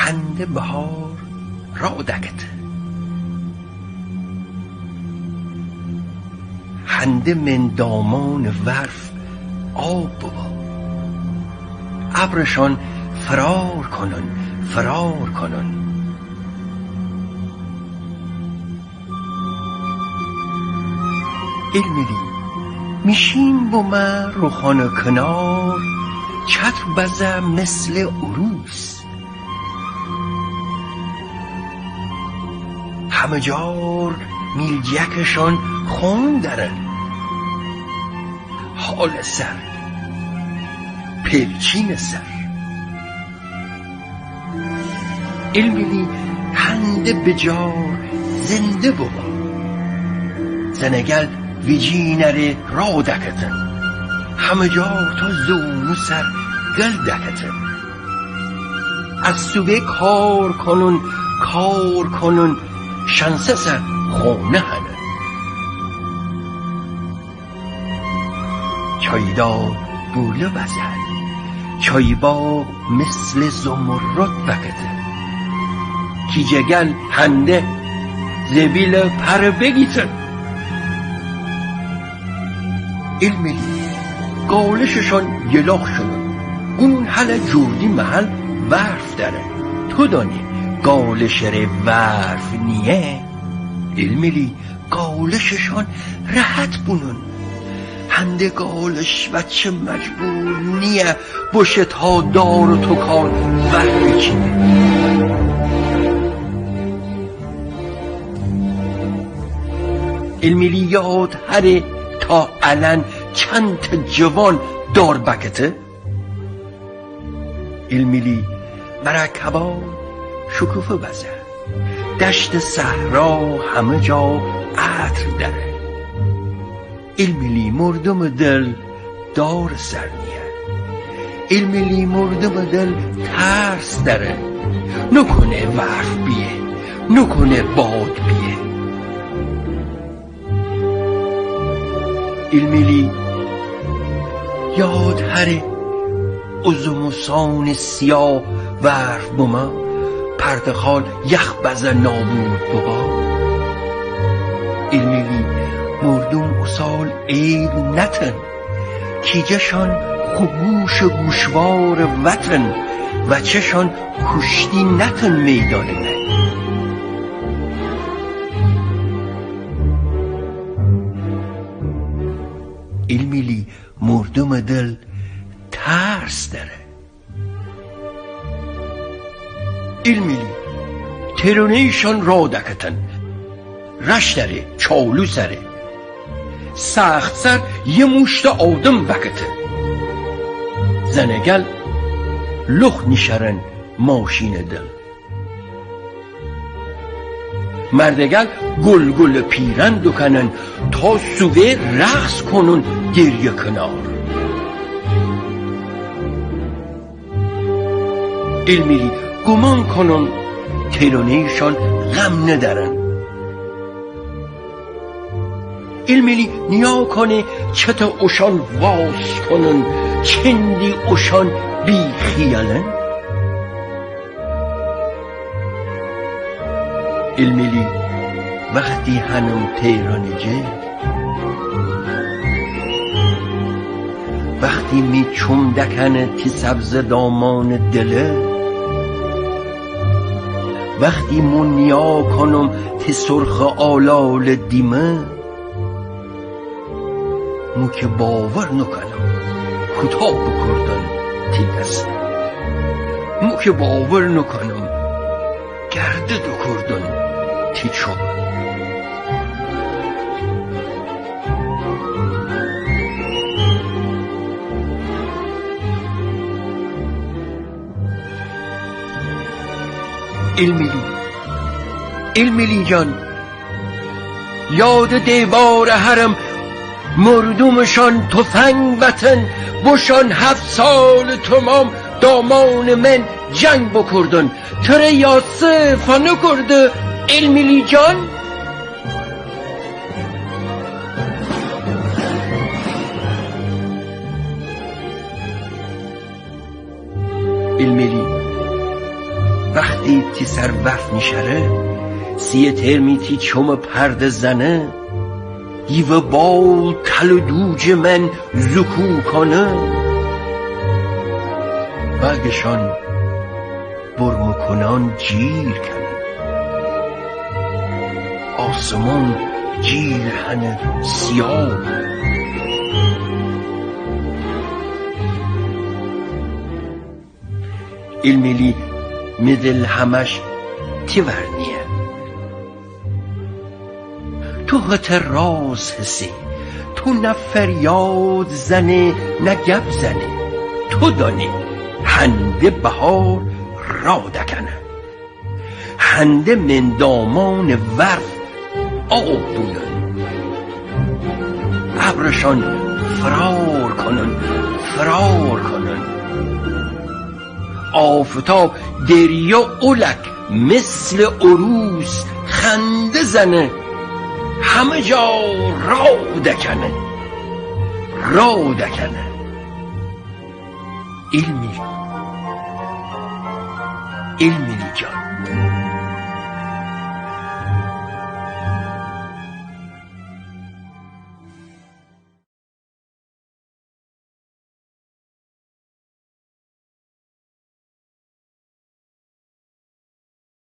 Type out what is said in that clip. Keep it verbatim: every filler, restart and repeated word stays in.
هنده بهار را دکته. هنده من دامانٚ ورف آب ببا. ابرشان فرار کنن، فرار کنن. ایلمیلی، میشین بومه روخانٚ کنار، چتر بزه مثلٚ عروس. همه جار میلجکشان خون درن. هالٚ سر، پلچینٚ سر. ایلمیلی هنده بجار زنده بوبا. زنگل ویجینٚ ره را دکتن. همه جار تا زونو سر گل دکتن. از سوبه کار کنون، کار کنون، شانسٚ سر خونه هنن. چایدار بوله بزه، چایباغ مثلٚ زمرد بکته. کیجه گل هنده زبیلٚ پر بگیتن. ایلمیلی، گالششان یلاق شونون. اون هله جوردی محل ورف دره. تو دانی گالشٚ ره ورف نییه؟ ایلمیلی، گالششان راحت بونون. هنده گالش وچه مجبور نییه بوشه تا دار و توکان ور بچینه. ایلمیلی یاد هره تا الان چندتأ جوان دار بکته. ایلمیلی بره کباب شکوفه بزه. دشت صحرا همه جا عطر دره. ایلمیلی مردومٚ دل دارٚ سر نییه. ایلمیلی مردومٚ دل ترس دره. نوکونه ورف بیه، نوکونه باد بیه. ایلمیلی یاد هره او زموسانٚ سیا ورف بوما، پرتخال یخ بزه نابود بوبا. ایلمیلی مردوم او سال عید نتن. کیجه‌شان خو گوشٚ گوشوارٚ وتن، وچه‌شان کوشتی نتن میدانٚ من. ایلمیلی مردومٚ دل ترس دره. ایلمیلی ترونه‌یشان را دکتن. رشتٚ ره، چالوسٚ ره. سخت سر یه موشتٚ آدم وکته. زنٚ گل لخ نیشأرن ماشینٚ دل. مردٚ گل گل‌گلٚ پیرن دوکنن تا سووه رقص کنون دریا کنار. ایلمیلی گومان کنون ترونه‌یشان غم ندأرن. ایلمیلی نیا کنه چته اوشان واز کنون، چندی اوشان بی‌خیالن. ایلمیلی وختی هنم تهرانٚ جه، وختی می چوم دکنه تی سبزٚ دامانٚ دله، وختی مو نیا کنم تی سرخٚ آلالٚ دیمه، مو که باور نوکنم کوتا بوکوردن تی دسته. مو که باور نوکنم گرده دوکوردن تی چوبه. ایلمیلی، ایلمیلی جان، یادٚ دیوارٚ هرم مردومشان تفنگ وتن، بوشان هفت سالٚ تومام دامانٚ من جنگ بوکوردن. تره یاد سه فنه کرده ایلمیلی جان؟ ایلمیلی وختی تی سر وف نیشأره، سیه ترمی تی چومٚ پرده زنه، یوه بال تل و دوجٚ من زوکو کونه. بلگشان برمه کونان جیر کنه، آسمان جیر هنه سیا. ایلمیلی می دل همش تی ور نییه. تو هتر راز هسی، تو نه فریاد زنی نه گب زنی. تو دانی هنده بهار را دکنه، هنده من دامانٚ ورف آب بونن. ابرشان فرار کنن، فرار کنن. آفتاب دریا اولک مثلٚ عروس خنده زنه، همه جا را دکنه، را دکنه. ایلمیلی، ایلمیلی جان.